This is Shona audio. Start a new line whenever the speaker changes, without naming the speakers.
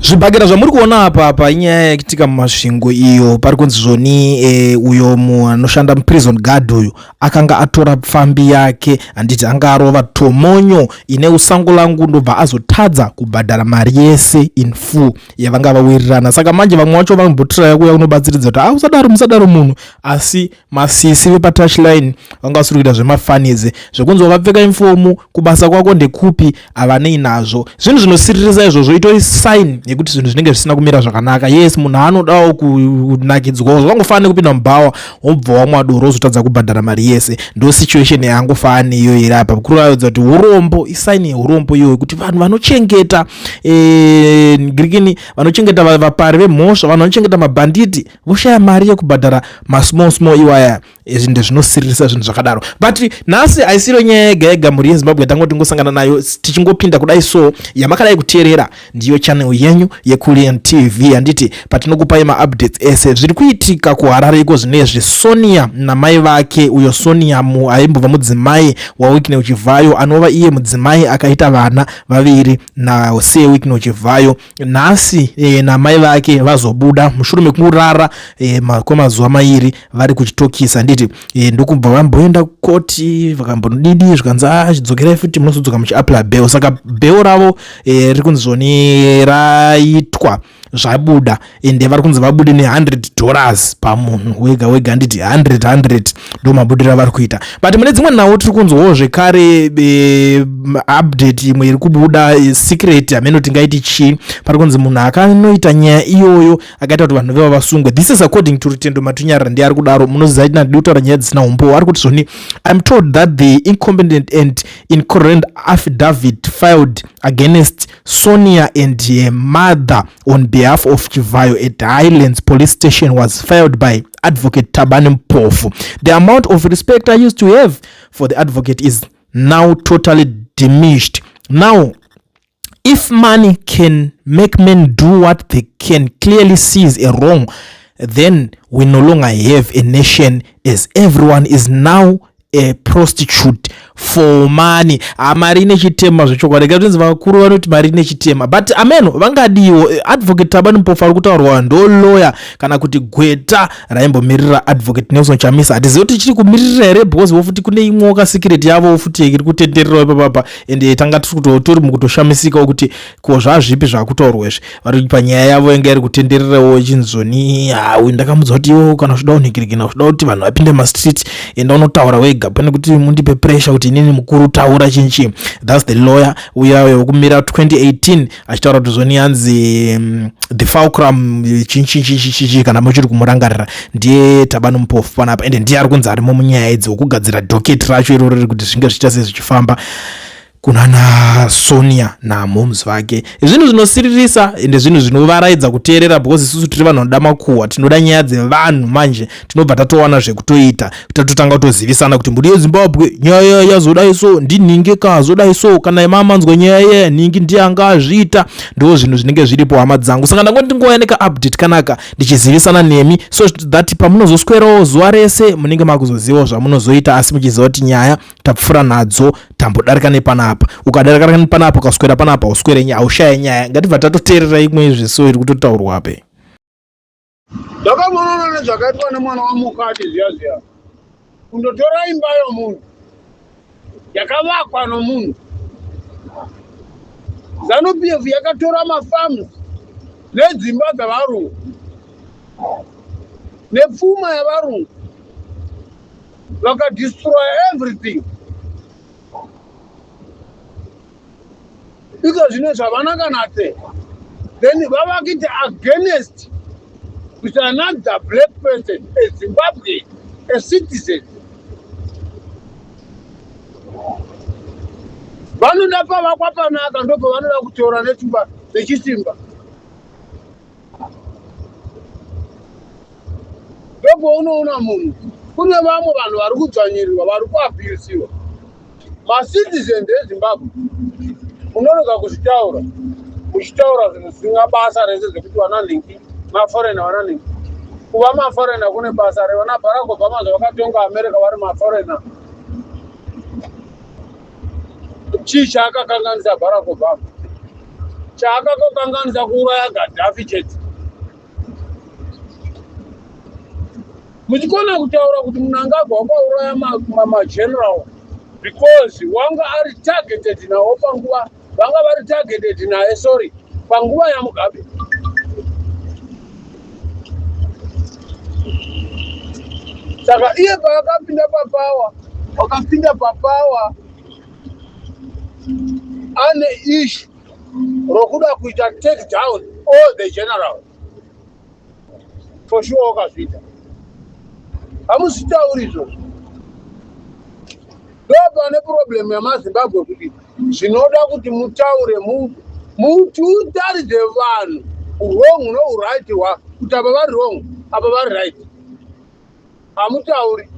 Zvibhakera zvamuri kuona apa apa inyaya yakitika muMasvingo iyo pari kunzi zvoni uyo anoshanda muprison guard uyu akanga atora pfambi yake, handiti anga arova tomonyo ine usango langu, ndobva azotadza kubhadhara mari yese in full yavanga vawirirana. Saka manje vamwe vacho vambotiraya kuuya kunobatsiridza kuti ah, usadaro musadaro munhu, asi masisi vepatouchline vanga vasiri kuita zvemafanizi zvekunzi wakapfeka infomu kubasa kwako ndekupi, havanei nazvo. Zvinhu zvinosiririsa izvozvo, itori sign yekuti zvinhu zvinenge zvisina kumira zvakanaka. Yes, munhu anodawo kunakidzwawo, zvakangofanana nekupinda mubhawa wobva wamwa doro wozotadza kubhadhara mari yese. Ndo situation yangofanana neiyo iri apa, kuratidza kuti urombo, isign yeurombo iyoyo, kuti vanhu vanochengeta girikini, vanochengeta vapari vemhosva, vanhu vanochengeta mabhanditi voshaya mari yekubhadhara masmall small iwaya. Izvi ndezvinosiririsa zvinhu zvakadaro. But nhasi haisiro nyaya yega yega mhuri yeZimbabwe tangoti tingosangana nayo tichingopinda kudai. So yamakadai kuteerera ndiyo channel yenyu yeCulian TV, handiti, patinokupai maupdates ese zviri kuitika kuHarare iko zvinezvi. Sonia namai vake, uyo Sonia aimbova mudzimai waWicknell Chivhayo, anova iye mudzimai akaita vana vaviri naSir Wicknell Chivhayo, nhasi namai vake vazobuda mushure mekurara kwemazuva mairi vari kuchitokisa, handiti, ndokubva vamboenda kukoti, vakambonodidi, zvikanzi chidzokerai futi, munozodzoka muchiapply bail. Saka bail ravo riri kunzi zvoni raitwa, zvabuda, ende vari kunzi vabude ne$100 pamunhu wega wega, handiti, 100 100 ndo mabudiro avari kuita. But mune dzimwe nhau tiri kunzwawo zvekare update imwe iri kubuda, secret, hameno tingaiti chii. Pari kunzi munhu akanoita nyaya iyoyo akaita kuti vanhu veva vasungwe. This is according to Rutendo Matunyarira, ndiye ari kudaro. Munoziva kuti ndidi kutaura nyaya dzisina umbowo. Ari kuti zvoni, "I'm told that the incompetent and incoherent affidavit filed against Sonia and her mother on behalf of Chivayo at Highlands Police Station was filed by Advocate Tabani Mpofu. The amount of respect I used to have for the advocate is now totally diminished. Now, if money can make men do what they can clearly see is a wrong, then we no longer have a nation, as everyone is now a prostitute for money." Mari ine chitema zvechokwadi. Katinzi vakuru vanoti mari ine chitema, but ameno vangadiwo. Advocate Tabani Mpofu ari kutaurwa ndo lawyer kana kuti gweta raimbomirira Advocate Nelson Chamisa. Hatizivi kuti chiri kumiririra here, because vofuti kune imwewo kasecret yavo futi iri kutendererawo ipapapa, ende tanga tori mukutoshamisikawo kuti ko zvazvipi zvakutaurwa izvi. Vari panyaya yavo inga iri kutendererawo ichinzoni, hau ndakamudza kuti iwo kana uchida kunhikirikina, uchida kuti vanhu vapinde mastreet, enda unotaura wega pane kuti mundipe pressure kuti inini mukuru taura chinchi. That's the lawyer uya wekumira 2018 achitaura kuti zoni yanzi the fulcrum chinchinchichichi, kana muchiri kumurangarira, ndiye Tabani Mpofu panapa, ende ndiye ari kunzi arimo munyaya idzi wokugadzira docket racho iroro riri kuti zvinge zvichiita sezvichifamba kunana Sonia namoms vake. Zvinhu zvinosiririsa ende zvinhu zvinovaraidza kuteerera, because isusu tiri vanhu vanoda makuhwa, tinoda nyaya dzevanhu. Manje tinobva tatowana zvekutoita, tatotanga kutozivisana kuti mhuri yeZimbabwe, nyaya yazodai so, ndinhinge kazodai so, kana mamanzwa nyaya iya, nhingi ndiye anga azviita. Ndo zvinhu zvinenge zviripo, hama dzangu. Saka ndangoti ndingouya nekaupdate kanaka ndichizivisana nemi, so that pamunozoswerawo zuva rese munenge makuzozivawo zvamunozoita, asi muchiziva kuti nyaya tapfuura nadzo, tambodarika nepanapa. Ukadarika nepanapa, ukaswera panapa, uswere nyaya, haushaye nyaya. Ngatibva tatoteerera imwe izviso iri kutotaurwa pe.
Ndakamonana nezvakaitwa nemwana wamukati zviya zviya, kundotora imba yomunhu yakavakwa nomunhu. ZANU PF yakatora mafarms nedzimba dzavarungu nepfuma yavarungu, vakadestroy everything. Iko zvino zvavana kana te, then vavakiti against with another black person, a Zimbabwe, a citizen. Vanoda pavakwa panaka, ndopavanoda kutora netumba nechisimba, ndopaunoona munhu. Kune vamwe vanhu vari kudzvanyirirwa, vari kuabhusiwa, macitizen eZimbabwe. Munorega kuzvitaura, muchitaura zvinhu zvisina basa rese, zvekuti vana nhingi maforeigner, vana nhingi. Kuva maforeigner kune basa revana Barack Obama zvavakatonga America vari maforeigner. Chii chaakakanganisa Barack Obama? Chaakakanganisa kuuraya Gaddafi chete. Muchikona kutaura kuti Mnangagwa wakauraya mageneral because wanga ari targeted nawo panguva vanga vari targeted naye, sorry, panguva yaMugabe. Saka iye paakapinda papower, wakapinda papower ane issue rokuda kuita take down all the general. For sure wakazviita. Hamuzvitauri izvozvo. Ndopane problem yamaZimbabwe kuti zvinoda kuti mutaure muti utaridze vanhu wrong nouright, kuti apa vari wrong, apa vari right. Hamutauri.